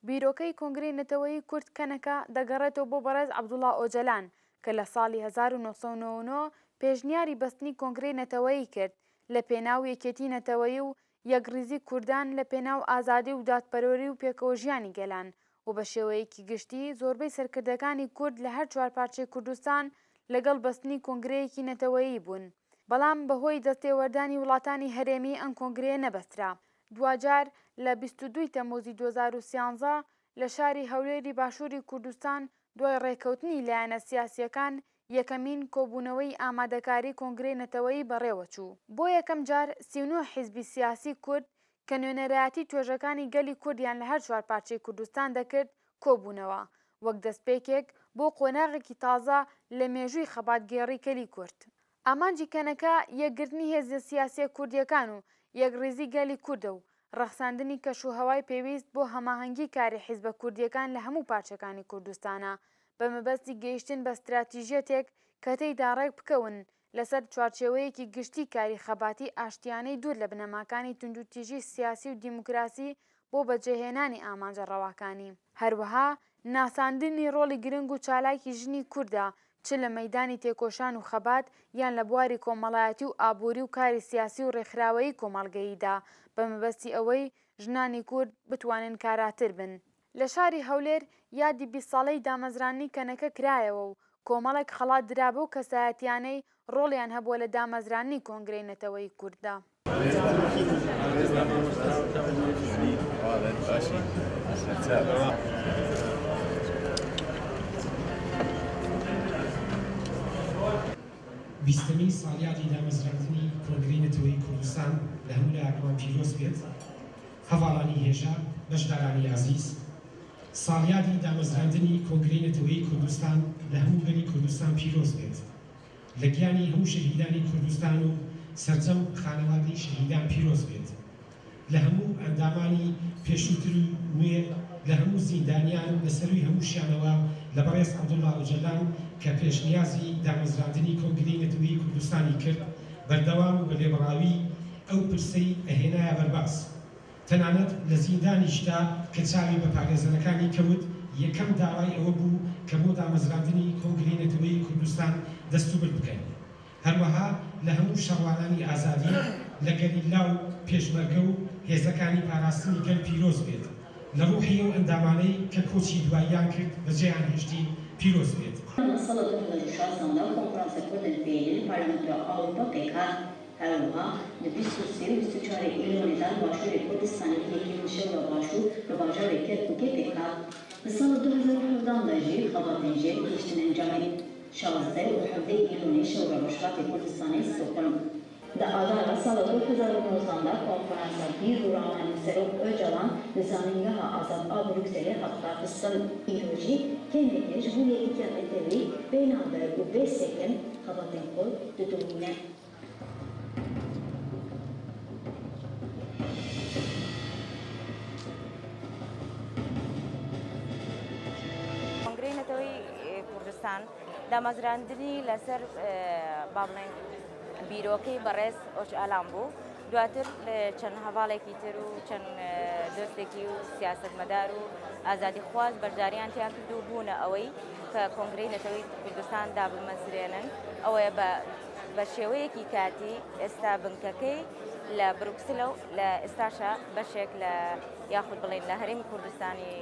بیرۆکەی کۆنگرەی نەتەوەیی کورد کەنەکە دەگەڕێتەوە بۆ بەڕێز عەبدوڵا ئۆجەلان کە لە ساڵی 1999 پێشنیاری بەستنی کۆنگرەی نەتەوەیی کرد لە پێناو یەکێتی نەتەوەیی و یەکڕیزی کوردان لە پێناو ئازادی و دادپەروەری و پێکەوەژیانی گەلان و بە شێوەیەکی گشتی زۆربەی سەرکردەکانی کورد لە هەر چوارپارچەی کوردستان لەگەڵ بەستنی کۆنگرەیەکی نەتەوەیی بوون بەڵام بەهۆی دەستێوەردانی وڵاتانی هەرێمی ئەم کۆنگرەیە نەبەسترا. دواجار لە 22 ی تەمموزی 2013 لە شاری هەولێری باشووری کوردستان دوای ڕێککەوتنی لایەنە سیاسییەکان یەکەمین کۆبوونەوەی ئامادەکاری کۆنگرەی نەتەوەیی بەڕێوەچوو. بۆ یەکەم جار 39 حیزبی سیاسی کورد کە نوێنەرایەتی توێژەکانی گەلی کوردیان لە هەر چوار پارچەی کوردستان دەکرد کۆبوونەوە، وەک دەستپێکێک بۆ قۆناغێکی تازە لە مێژووی خەباتگێڕی گەلی کورد. ئامانجی کەنەکە یەکگرتنی هێزە سیاسییە کوردییەکان و یەکڕیزی گەلی کوردە و ڕەخساندنی کەشوهەوای پێویست بۆ هەماهەنگی کاری حیزبە کوردییەکان لە هەموو پارچەکانی کوردستانە بە مەبەستی گەیشتن بە ستراتیژیەتێک کە تێیدا ڕێک بکەون لەسەر چوارچێوەیەکی گشتی کاری خەباتی ئاشتیانەی دوور لە بنەماکانی توندوتیژی سیاسی و دیموکراسی بۆ بەجێهێنانی ئامانجە ڕەواکانی. هەروەها ناساندنی ڕۆڵی گرنگ و چالاکی ژنی کوردە چ لە مەیدانی تێکۆشان و خەبات یان لە بواری کۆمەڵایەتی و ئابووری و کاری سیاسی و ڕێکخراوەیی کۆمەڵگەییدا بە مەبەستی ئەوەی ژنانی کورد بتوانن کاراتر بن. لە شاری هەولێر یادی 20 ساڵەی دامەزراندنی کەنەکە کرایەوە و کۆمەڵێک خەڵات درا بەو کەسایەتیانەی ڕۆڵیان هەبووە لە دامەزراندنی کۆنگرەی نەتەوەیی کورددا. بیستەمین ساڵیادی دامەزراندنی کۆنگرەی نەتەوەیی کوردستان لە هەموو لایەکمان پیرۆز بێت. هەڤاڵانی هێژا، بەشدارانی ئازیز، ساڵیادی دامەزراندنی کۆنگرەی نەتەوەیی کوردستان لە هەموو گەلی کوردستان پیرۆز بێت. لە گیانی هەموو شەهیدانی کوردستان و سەرجەم خانەوادەی شەهیدان پیرۆز بێت. لە هەموو ئەندامانی پێشووتر و نوێ، لە هەموو زیندانیان و لە سەرووی هەمووشیانەوە لە بەڕێز عەبدوڵڵا ئۆجەلان کە پێشنیازی دامەزراندنی کۆنگرەی نەتەوەیی کوردستانی کرد، بەردەوام و بە لێبڕاوی ئەو پرسەی ئەهێنایە بەرباس. تەنانەت لە زیندانیشدا کە چاوی بە پارێزەرەکانی کەوت، یەکەم داوای ئەوە بوو کە بۆ دامەزراندنی کۆنگرەی نەتەوەیی کوردستان دەستوبرد بکەن. هەروەها لە هەموو شەڕوانانی ئازادی، لە گەریلا و پێشمەرگە و هێزەکانی پاراستنی گەل پیرۆز بێت. لە ڕوحی ئەو ئەندامانەی کە کۆچی دواییان کرد بەجێیان هێشتین پیرۆز بێت. لە ساڵ 2016 دا کۆنفرانسە کوردن فەیلی لە پارلەمنتۆ ئەوروپا پێکهات، هەروەها لە 23 و 24 ئیلۆنێ دا لە باشوورێ کوردستانێ یەکەمین شەورا باشوور لە باژارێ کەرکووکێ پێکهات. لە ساڵ 2017 دا ژی خەباتێن ژێر گەیشتن ئەنجامێ 16 و 17 ئیلۆنێ شەورا ڕۆژهەڵاتێ کوردستانێ ستۆکهۆلم. لە ئادارا ساڵ 2019 دا کۆنفرانسا بیر و ڕامانی سەرۆک ئۆجالان لە زانینگەها ئازاد ئا بروکسێلێ هات ڕاخستن. ئیرۆ ژی کەنەکە ژ بۆ یەکیتیا نەتەوەیی بێ ناوبەر و بێ سێکن خەباتێن خۆ ددۆمینە. کۆنگرەی نەتەوەی کوردستان دامەزراندنی لەسەر با بڵێین بیرۆکەی بەڕێز ئۆجالان بوو دواتر چەند هەواڵێکی تر و چەند دۆستێکی و سیاستمەدار و ئازادی خواز بەشداریان تیا کرد و بوونە ئەوەی کە کۆنگرەی نەتەوەی کوردستان دابمەزرێنن ئەوەیە بە بە شێوەیەکی کاتی ئێستا بنکەکەی لە بروکسلە و لە ئێستاشە بەشێک لە یاخود بڵێن لە هەرێمی کوردستانی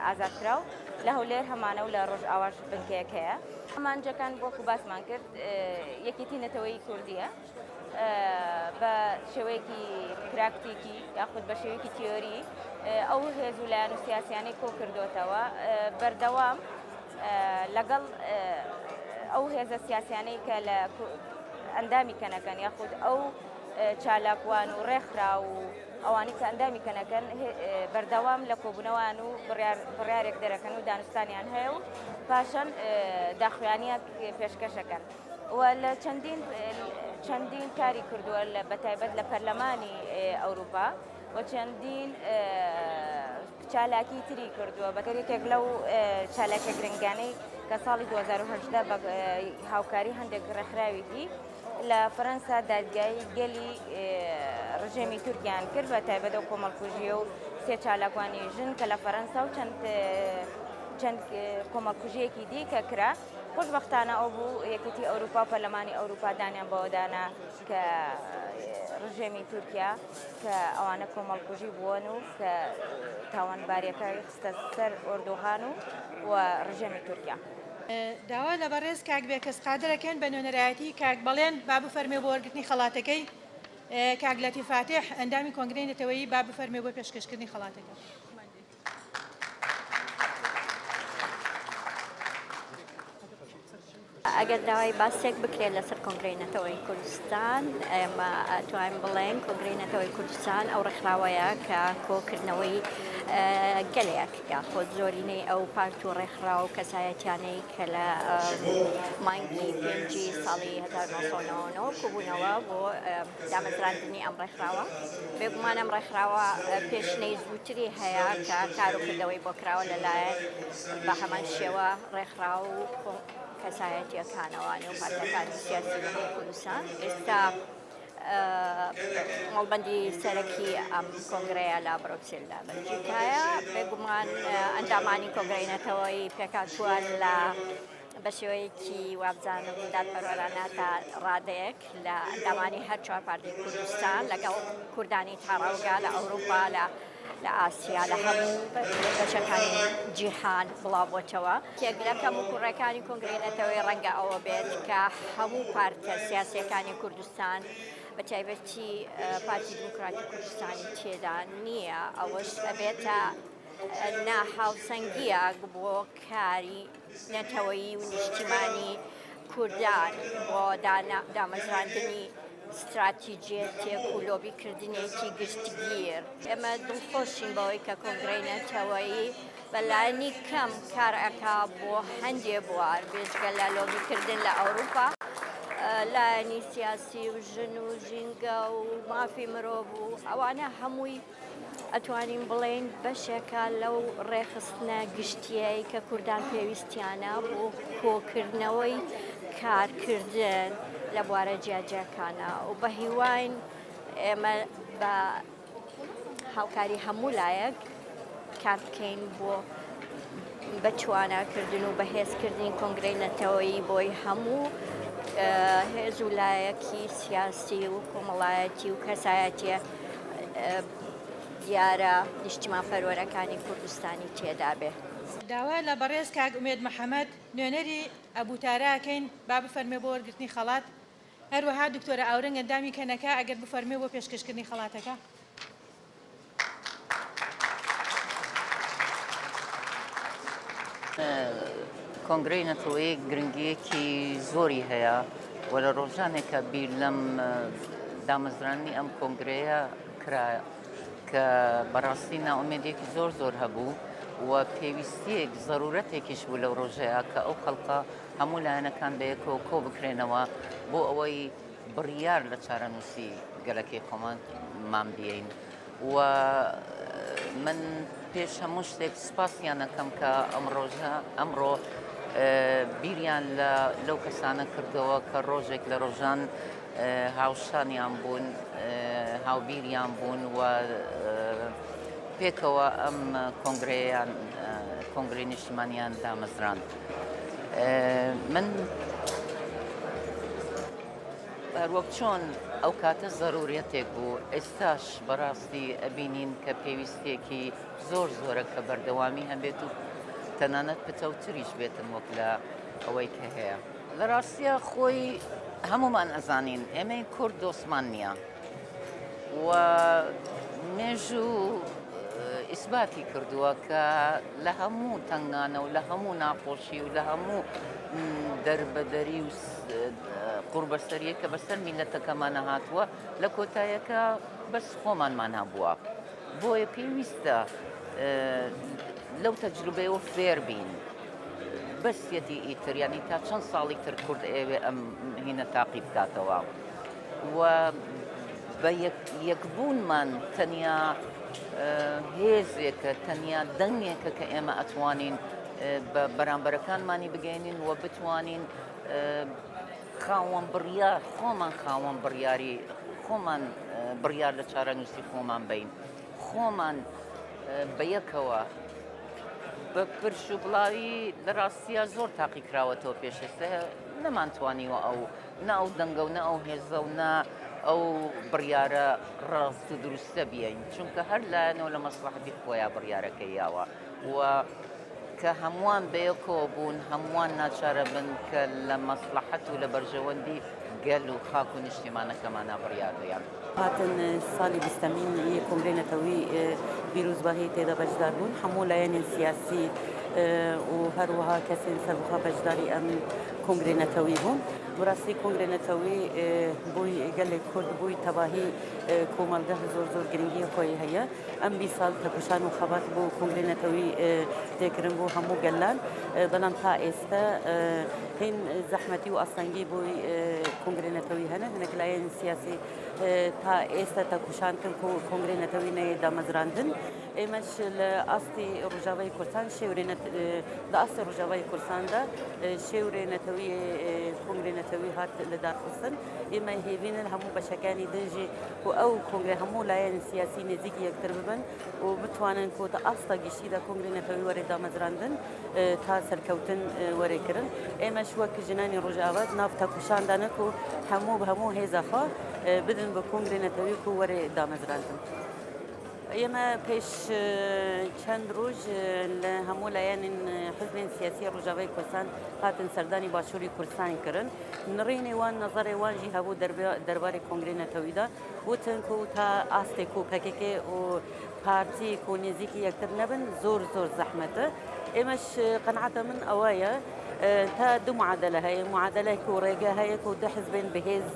ئازادکراو لە هەولێر هەمانە و لە ڕۆژئاواش بنکەیەک هەیە. ئامانجەکان وەکو باسمان کرد یەکێتی نەتەوەیی کوردیە بە شێوەیەکی پراکتیکی یاخود بە شێوەیەکی تیۆری ئەو هێز و لایەن و سیاسیانەی کۆ کردوتەوە بەردەوام لەگەڵ ئەو هێزە سیاسیانەی کە لە ئەندامی کەنەکەن یاخود ئەو چالاکوان و ڕێکخرا و ئەوانەی کە ئەندامی کەنەکەن بەردەوام لە کۆبوونەوەیان و بڕیارێک دەرەکەن و دانوستانیان هەیە و پاشان داخویانیەک پێشکەشەکەن و لە چەندین چەندین کاری کردووە لە بەتایبەت لە پەرلەمانی ئەوروپا و چەندین چالاکی تری کردووە بەگەر یەکێک لەو چالاکە گرنگانەی کە ساڵی 2018 بە هاوکاری هەندێک ڕێکخراوی دی لە فەرەنسا دادگایی گەلی ڕژێمی تورکیان کرد بە تایبەت ئەو کۆمەڵکوژیە و سێ چالاکوانی ژن کە لە فەرەنسا و چەند چەند کۆمەڵکوژیەکی دیکە کرا خۆشبەختانە ئەو بوو یەکێتی ئەوروپا و پەرلەمانی ئەوروپا دانیان بەوەدانا کە ڕژێمی تورکیا کە ئەوانە کۆمەڵکوژی بوون و کە تاوانباریەکە خستە سەر ئۆردوغان و و ڕژێمی تورکیا. داوا لە بەڕێز کاک بێکەس قادر ئەکەین بە نوێنەرایەتی کاک بەڵێن با بفەرموێ بۆ وەرگرتنی خەڵاتەکەی. کاک لەتیف فاتیح ئەندامی کۆنگرەی نەتەوەیی با بفەرموێ بۆ پێشکەشکردنی خەڵاتەکە. ئەگەر داوای باسێک بکرێت لەسەر کۆنگرەی نەتەوەی کوردستان، ئێمە ئەتوانین بڵێین کۆنگرەی نەتەوەی کوردستان ئەو ڕێکخراوەیە کە کۆکردنەوەی گەلێک یاخود زۆرینەی ئەو پارت و ڕێکخراو و کەسایەتیانەی کە لە مانگی پێنجی ساڵی 1999 کۆبوونەوە بۆ دامەزراندنی ئەم ڕێکخراوە. بێگومان ئەم ڕێکخراوە پێشینەی زووتری هەیە کە کار و کردەوەی بۆ کراوە لەلایەن بە هەمان شێوە ڕێکخراو و کەسایەتییەکانەوە نێو پارتەکانی سیاسی لە هەموو کوردستان. ئێستا مەڵبەندی سەرەکی ئەم کۆنگرەیە لە برۆکسل لە بەلجیکایە. بێگومان ئەندامانی کۆنگرەی نەتەوەیی پێکهاتووە لە بە شێوەیەکی وابزانم دادپەروەرانە تا ڕادەیەک لە ئەندامانی هەر چوار پارتی کوردستان لەگەڵ کوردانی تاڕاوگە لە ئەوروپا لە لە ئاسیا لە هەموو بەشەکانی جیهان بڵاوبۆتەوە. یەکێک لە کەموکوڕیەکانی کۆنگرەی نەتەوەیی ڕەنگە ئەوە بێت کە هەموو پارتە سیاسیەکانی کوردستان بە تایبەتی پارتی دیموکراتی کوردستانی تێدا نییە، ئەوەش ئەبێتە ناهاوسەنگیەک بۆ کاری نەتەوەیی و نیشتیمانی کوردان بۆ دامەزراندنی ستراتیجیەتێک و لۆبیکردنێکی گشتگیر. ئێمە دڵخۆشین بەوەی کە کۆنگرەی نەتەوەیی بە لایەنی کەم کار ئەکا بۆ هەندێ بوار بێجگە لە لۆبیکردن لە ئەوروپا لایەنی سیاسی و ژن و ژینگە و مافی مرۆڤ و ئەوانە هەمووی ئەتوانین بڵێین بەشێکە لەو ڕێکخستنە گشتییەی کە کوردان پێویستیانە بۆ کۆکردنەوەی کارکردن لە بوارە جیاجیاکانە و بە هیواین ئێمە بە هاوکاری هەموو لایەک کار بکەین بۆ بە تواناکردن و بەهێزکردنی کۆنگرەی نەتەوەیی بۆی هەموو هێز و لایەکی سیاسی و کۆمەڵایەتی و کەسایەتیە دیارە نیشتیمانپەروەرەکانی کوردستانی تێدابێ. داوا لە بەڕێز کاک ئومێد محەمەد نوێنەری ئەبو تارا ئەکەین با بفەرموێ بۆ وەرگرتنی خەڵات، هەروەها دکتۆرە ئاورنگ ئەندامی کەنەکە ئەگەر بفەرموێ بۆ پێشکەشکردنی خەڵاتەکە. کۆنگرەی نەتەوەیی گرنگییەکی زۆری هەیە و لە ڕۆژانێکە بیر لەم دامەزراندنی ئەم کۆنگرەیە کرا کە بەڕاستی نائومێدیەکی زۆر زۆر هەبوو و پێویستیەک زەرورەتێکیش بوو لەو ڕۆژەیە کە ئەو خەڵکە هەموو لایەنەکان بەیەکەوە کۆ بکرێنەوە بۆ ئەوەی بڕیار لە چارەنووسی گەلەکەی خۆمانمان بیەین و من پێش هەموو شتێک سپاسیان ئەکەم کە ئەم ڕۆژە ئەمڕۆ بیریان لە لەو کەسانە کردەوە کە ڕۆژێک لە ڕۆژان هاوشانیان بوون هاوبیریان بوون و پێکەوە ئەم کۆنگرەیان کۆنگرەی نیشتمانیان دامەزراند. من هەروەک چۆن ئەو کاتە زەروریەتێک بوو ئێستاش بەڕاستی ئەبینین کە پێویستیەکی زۆر زۆرە کە بەردەوامی هەبێت و تەنانەت پتەوتریش بێتن وەک لە ئەوەی کە هەیە. لە ڕاستیا خۆی هەمومان ئەزانین ئێمەی کورد دۆستمان نییە و مێژوو ئیسباتی کردووە کە لە هەموو تەنگانە و لە هەموو ناخۆشی و لە هەموو دەربەدەری و قوڕبەسەریە کە بەسەر میلەتەکەمانە هاتووە لە کۆتایەکە بەس خۆمانمان هەبووە بۆیە پێویستە لەو تەجروبەیەوە فێر بین بەسیەتی ئیتر ینی تا چەند ساڵی تر کورد ئەوێ ئەم هینە تاقی بکاتەوە و بە یەکبوونمان تەنیا هێزێکە تەنیا دەنگێکە کە ئێمە ئەتوانین بە بەرامبەرەکانمانی بگەێنین و بتوانین خاوەن بڕیار خۆمان خاوەن بڕیاری خۆمان بڕیار لە چارەنووسی خۆمان بین خۆمان. بە یەکەوە بە پرش و بڵاوی لە ڕاستیا زۆر تاقی کراوەتەوە پێش ئێستا نەمانتوانیوە ئەو نە ئەو دەنگە و نە ئەو هێزە و نە ئەو بڕیارە ڕاست و دروستە بیەین چونکە هەر لایەنەوە لە مەسڵەحەتی خۆیا بڕیارەکەی یاوە و کە هەمووان بەیەکەوە بوون هەمووان ناچارە بن کە لە مەسڵەحەت و لە بەرژەوەندی گەل و خاک و نیشتیمانەکەمانا بڕیار بیەن. هاتن ساڵی بیستەمین ی کۆنگرەی نەتەوەیی پیرۆزباهی تێدا بەشدار بوون، هەموو لایەنێن سیاسی و هەروەها کەسێن سەربەخۆ بەشداری ئەم کۆنگرەی نەتەوەیی بوون. بەڕاستی کۆنگرەی نەتەوەیی بۆی گەلی کورد بۆی تەواهی کۆمەڵگە زۆر زۆر گرنگی خۆی هەیە. ئەم 20 ساڵ تێکۆشان و خەبات بۆ کۆنگرەی نەتەوەیی تێکردن بۆ هەموو گەلان، بەڵام تا ئێستا هین زەحمەتی و ئاستەنگی بۆی کۆنگرەی نەتەوەیی هەنە. هەنێک لایەن سیاسی تا ئێستا تێکۆشان کردن کۆنگرەی نەتەوەیی نەیە دامەزراندن. ئێمەش لە ئاستی ڕۆژاوای کوردستان شێورێ لە ئاستی ڕۆژاوای کوردستاندا شێورێ نەتەوەیی کۆنگرەی نەتەوەیی هات لەدارخستن. ئێمە هێڤینن هەموو بەشەکانی دژی و ئەو کۆنگرە هەموو لایەن سیاسی نزیکی یەکتر ببن و بتوانن کۆ تا ئاستا گشتیدا کۆنگرەی نەتەوەیی وەرێ دامەزراندن تا سەرکەوتن وەرێ کردن. ئێمەش وەک ژنانی ڕۆژئاوا ناو تێکۆشاندانە کو هەموو بە هەموو هێزا خۆ بدن بە کۆنگرەی نەتەوەیی کو وەرێ دامەزراندن. ئێمە پێش چەند ڕۆژ لە هەموو لایەنên حزبên سیاسی ڕۆژاوای کوردستان هاتن سەردانی باشووری کوردستان کردن. نڕینی وان نەزەرێ وان ژی هەبوو دەربارەی کۆنگرەی نەتەویدا وتن کو تا ئاستێک و پەکەکە و پارتی کو نزیکی یەکتر نەبن زۆر زۆر زەحمەتە. ئێمەش قەناعەتە من ئەوەیە تا دوو معادلە هەیە، معادلەیەک و ڕێگە هەیە کو دو حزبên بەهێز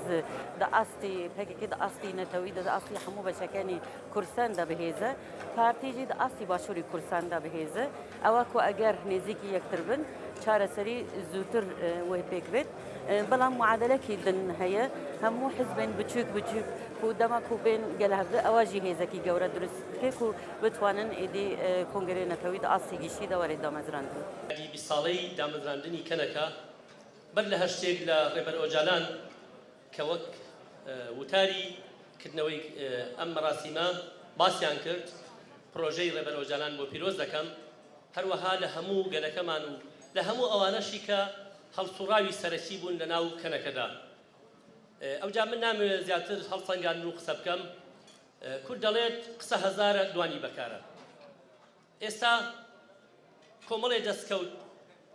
دە ئاستی پەکەکە دە ئاستی نەتەوی دە ئاستی هەموو بەشەکانی کوردستاندا بەهێزە، پارتی ژی دە ئاستی باشووری کوردستاندا بەهێزە. ئەوە کو ئەگەر نزیکی یەکتر بن چارەسەری زووتر وێ پێک بێت. بەڵام معادلەکی دن هەیە هەموو حزبێن بچووک بچووک و دەما کو بێن گەل هەڤ ئەوە ژی هێزەکی گەورە دروست بکێ کو بتوانن ئیدی کۆنگرەی نەتەوەیی دە ئاستی گشتیدا وەرێ دامەزراندن. یادی 20 ساڵەی دامەزراندنی کەنەکە بەر لە هەر شتێک لە ڕێبەر ئۆجالان کە وەک وتاری کردنەوەی ئەم مەراسیمە باسیان کرد، پرۆژەی ڕێبەر ئۆجالان بۆ پیرۆز دەکەم، هەروەها لە هەموو گەلەکەمان و لە هەموو ئەوانەشی کە هەڵسوڕاوی سەرەکی بوون لە ناو کەنەکەدا. ئەوجا من نامەوێت زیاتر هەڵسەنگاندن و قسە بکەم. کورد دەڵێت قسە هەزارە دوانی بەکارە. ئێستا کۆمەڵێ دەستکەوت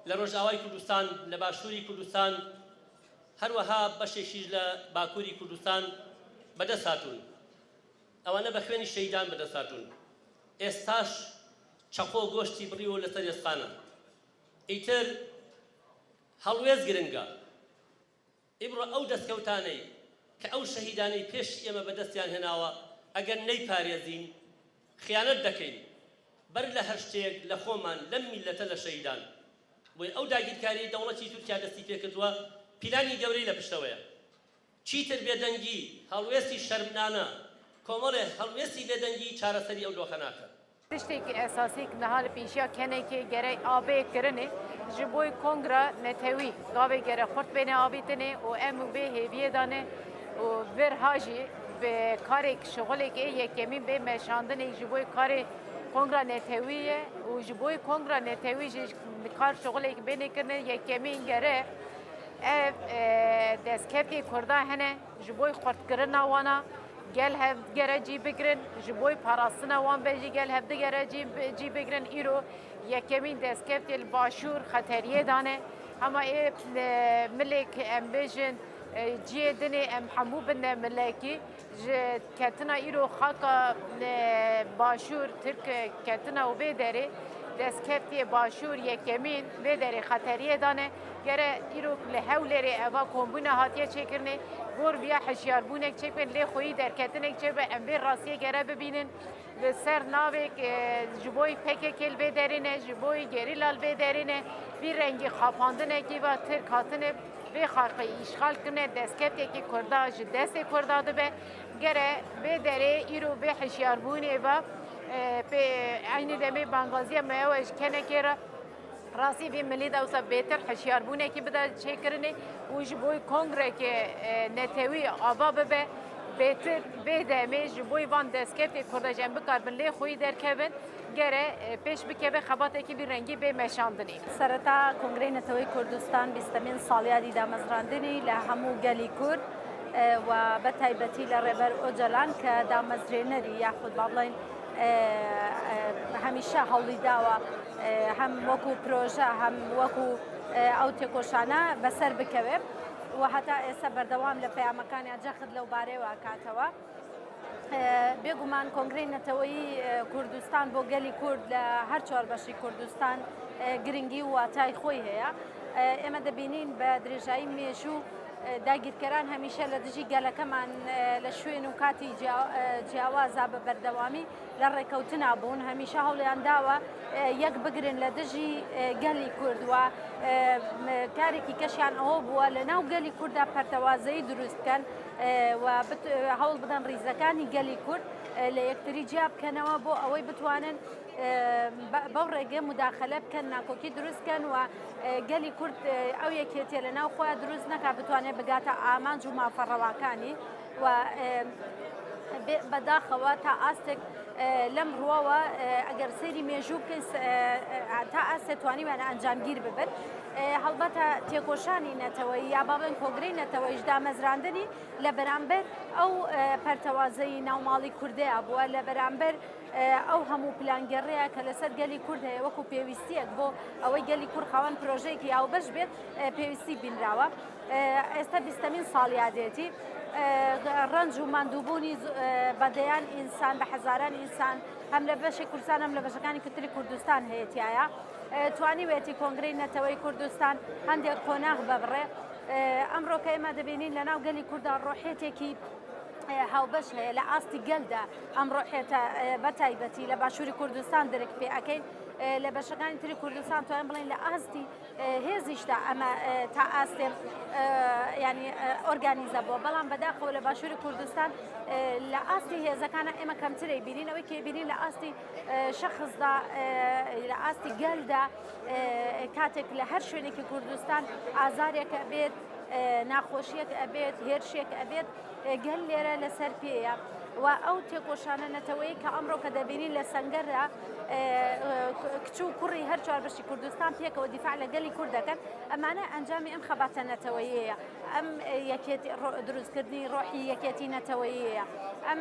لە ڕۆژئاوای کوردستان، لە باشووری کوردستان، هەروەها بەشێکیش لە باکووری کوردستان بەدەست هاتوون. ئەوانە بە خوێنی شەهیدان بەدەست هاتوون. ئێستاش چەقۆ گۆشتی بڕیوە و لەسەر ئێسقانە. ئیتر هەڵوێست گرنگە. ئیمڕۆ ئەو دەستکەوتانەی کە ئەو شەهیدانەی پێش ئێمە بەدەستیان هێناوە ئەگەر نەیپارێزین خیانەت دەکەین بەر لە هەر شتێک لە خۆمان لەم میللەتە لە شەهیدان. بۆیە ئەو داگیرکاریەی دەوڵەتی تورکیا دەستی پێکردووە پیلانی گەورەی لە پشتەوەیە. چیتر بێدەنگی، هەڵوێستی شەرمنانە، کۆمەڵێ هەڵوێستی بێدەنگی چارەسەری ئەو دۆخە ناکەن. تشتێکی ئەساسی ک نها لە پێشیا کەنێکێ گەرەی ئابێ کرنێ ژ بۆی کۆنگرە نەتەوی گاوێ گەرە خورت بێنێ ئاڤیتنێ و ئەم و بێ هێڤیێ دانێ و ڤر هاژی بێ کارێک شغلێک ئێ یەکەمین بێ مەشاندنێک ژ بۆی کارێ کۆنگرا نەتەوییە و ژ بۆی کۆنگرا نەتەوی ژ کار شغلێک بێنێ کرنێ یەکەمین گەرە ئەv دەستکەفتێ کوردا هەنە ژ بۆی خورتکردنا وانە گەل هەv گەرە جی بگرن ژ بۆی پاراستنا وان بێ ژی گەل هەv دگەرە جی بگرن ئیرۆ یەکەمین دەستکەفتێ li باشوور خەتەریێ دانێ هەما ئێ ملێک ئەم بێژن جیێ دنێ ئەم هەموو بنە ملێکی ژ کەتنا ئیرۆ خاکا باشوور ترک کەتنا و vê derê دەستکەفتێ باشوور یەکەمین vê derê xeteriyê dane gere îro li Hewlêrê eva kombûna hatiye çêkirinê gor viya hişyarbûnek çêbin lê xweyî derketinek çêbe em vê rastiyê gere bibînin li ser navêk ji bo PKK li vê derê ne ji bo gerîla li vê derê ne vî rengî xapandinekî ve Tirk hatine vê xakê îşxal kirine destkeftêkî Kurda ji destê Kurda dibe gere vê derê îro vê hişyarbûnê ve pê eynî demê bangaziya me ew e ji kenekê re rastî vê milî de wisa bêtir hişyarbûnekî bide çêkirinê û ji bo kongrekê netewî ava bibe. بێتر vê demê ji bo van destkeftê Kurda jî em bikarbin lê xweyî derkevin gere pêş bikeve xebatekî vî rengî bê meşandinê. سەرەتا کۆنگرەی نەتەوەی کوردستان بیستەمین ساڵیادی دامەزراندنی لە هەموو گەلی کورد و بە تایبەتی لە ڕێبەر ئۆجەلان کە دامەزرێنەری یاخود با بڵێین هەمیشە هەوڵی داوە هەم وەکو پرۆژە هەم وەکو ئەو تێکۆشانە بەسەر بکەوێ و هەتا ئێستا بەردەوام لە پەیامەکانیان جەخت لەو بارەیەوە ئەکاتەوە. بێگومان کۆنگرەی نەتەوەیی کوردستان بۆ گەلی کورد لە هەر چوار بەشی کوردستان گرنگی و واتای خۆی هەیە. ئێمە دەبینین بە درێژایی مێژوو داگیرکەران هەمیشە لە دژی گەلەکەمان لە شوێن و کاتی جیاوازا بە بەردەوامی لە ڕێکەوتنا بوون، هەمیشە هەوڵیان داوە یەک بگرن لە دژی گەلی کورد و کارێکی کەشیان ئەوە بووە لە ناو گەلی کووردا پەرتەوازەیی دروست بکەن و هەوڵ بدەن ڕیزەکانی گەلی کورد لە یەکتری جیا بکەنەوە بۆ ئەوەی بتوانن بەو ڕێگەی مداخلە بکەن ناکۆکی دروست بکەن و گەلی کورد ئەو یەکێتیە لە ناو خۆیان دروست نەکات بتوانێت بگاتە ئامانج و مافە ڕەواکانی و بەداخەوە تا ئاستێک لەم ڕووەوە ئەگەر سەیری مێژوو بکەین تا ئاستێ توانیویانە ئەنجامگیر ببن هەڵبەتە تێکۆشانی نەتەوەیی یا با بڵێن کۆگرەی نەتەوەیش دامەزراندنی لە بەرامبەر ئەو پەرتەوازەی ناوماڵی کوردەیە بووە لە بەرامبەر ئەو هەموو پلانگێڕیە کە لەسەر گەلی کورد هەیە وەکو پێویستیەک بۆ ئەوەی گەلی کورد خاوەن پرۆژەیەکی هاوبەش بێت پێویستی بینراوە. ئێستا بیستەمین ساڵیادێتی ڕەنج و ماندووبوونی بە دەیان ئینسان بە هەزاران ئینسان هەم لە بەشی کوردستان هەم لە بەشەکانی کتری کوردستان هەیە تایە توانیوێتی کۆنگرەی نەتەوەی کوردستان هەندێک قۆناغ ببڕێ ئەمڕۆ کە ئێمە دەبینین لە ناو گەلی کووردا ڕۆحێتێکی هاوبەش هەیە لە ئاستی گەلدا ئەم ڕۆحێتە بە تایبەتی لە باشووری کوردستان درک پێ ئەەکەین لە بەشەکانی تری کوردستان توانین بڵێن لە ئاستی هێزیشدا ئەمە تا ئاستێ ینی ئۆرگانیزە بووە بەڵام بەداخەوە لە باشووری کوردستان لە ئاستی هێزەکانە ئێمە کەمترەی بینین ئەوەی کێ بینین لە ئاستی شەخصدا لە ئاستی گەلدا کاتێک لە هەر شوێنێکی کوردستان ئازارێک ئەبێت ناخۆشیەک ئەبێت هێرشێک ئەبێت گەل لێرە لەسەر پێیە و ئەو تێکۆشانە نەتەوەیی کە ئەمڕۆ کە دەبینین لە سەنگەردا کچ و کوڕی هەر چوار بەشی کوردستان پێکەوە دیفاع لە گەلی کورد دەکەن ئەمانە ئەنجامی ئەم خەباتە نەتەوەیەیە ئەم یەکێتی دروستکردنی ڕۆحی یەکێتی نەتەوەیەیە ئەم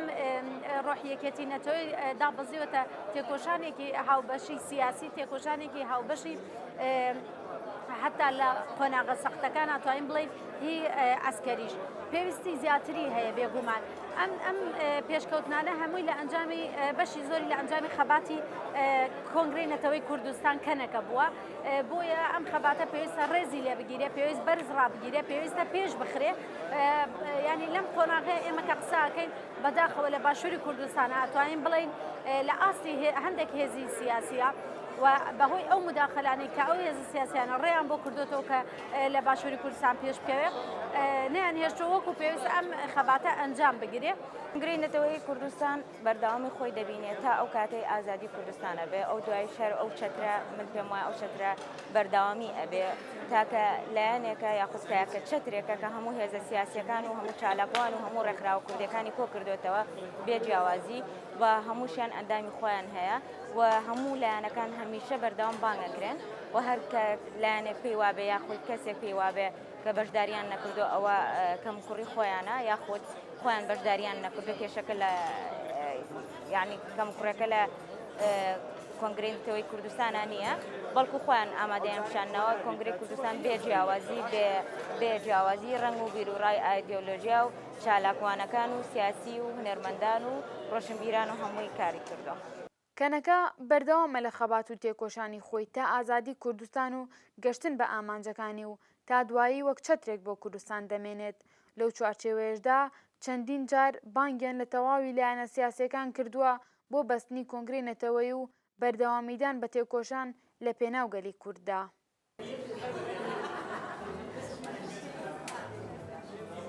ڕۆحی یەکێتی نەتەوەی دابەزیوەتە تێکۆشانێکی هاوبەشی سیاسی تێکۆشانێکی هاوبەشی حتا لە قۆناغە سەختەکان ئەتوانین بڵێین هی عەسکەریش پێویستی زیاتری هەیە بێگومان ئەم ئەم پێشکەوتنانە هەمووی لە ئەنجامی بەشی زۆری لە ئەنجامی خەباتی کۆنگرەی نەتەوەی کوردستان کەنەکە بووە بۆیە ئەم خەباتە پێویستە ڕێزی لێ بگیرێ پێویست بەرز ڕابگیرێ پێویستە پێش بخرێ ینی لەم قۆناغەیە ئێمە کە قساکەین بەداخەوە لە باشووری کوردستان ئەتوانین بڵین لە ئاستی هەندێک هێزی سیاسیە و بەهۆی ئەو مداخلانەی کە ئەو هێزە سیاسیانە ڕێیان بۆ کردوێتەوە کە لە باشووری کوردستان پێش بکەوێ نیان هێشتەوە وەکو پێویست ئەم خەباتە ئەنجام بگرێ. کۆنگرەی نەتەوەیی کوردستان بەردەوامی خۆی دەبینێت تا ئەو کاتەی ئازادی کوردستان ئەبێ ئەو دوای شەر ئەو چەترە من پێم وایە ئەو چەترە بەردەوامی ئەبێ تاکە لایەنێکە یاخود تاکە چەترێکە کە هەموو هێزە سیاسیەکان و هەموو چالاکوان و هەموو ڕێکخراوە کوردەکانی کۆ کردوێتەوە بێ جیاوازی و هەمووشیان ئەندامی خۆیان هەیە و هەموو لایەنەکان هەمیشە بەردەوام بانگ ئەکرێن و هەر کە لایەنێک پێی وابێ یاخود کەسێک پێی وابێ کە بەشداریان نەکردو ئەوە کەمکوڕی خۆیانە یاخود خۆیان بەشداریان نەکردو کێشەکە لە یعنی کەمکوڕەکە لە کۆنگرەی نەتەوەی کوردستانە نییە بەڵکو خۆیان ئامادەیان پیشاننەوە کۆنگرەی کوردستان بێ جیاوازی بێ بێ جیاوازی ڕەنگ و بیرروڕای ئایدیۆلۆژیا و چالاکوانەکان و سیاسی و هونەرمەندان و ڕۆشنبیران و هەمووی کاری کردووە. کەنەکە بەردەوامە لە خەبات و تێکۆشانی خۆی تا ئازادی کوردستان و گەشتن بە ئامانجەکانی و تا دوایی وەک چەترێک بۆ کوردستان دەمێنێت، لەو چوارچێوەیەشدا چەندین جار بانگیان لە تەواوی لایەنە سیاسیەکان کردووە بۆ بەستنی کۆنگرەی نەتەوەیی و بەردەوامیدان بە تێکۆشان لە پێناو گەلی کورددا.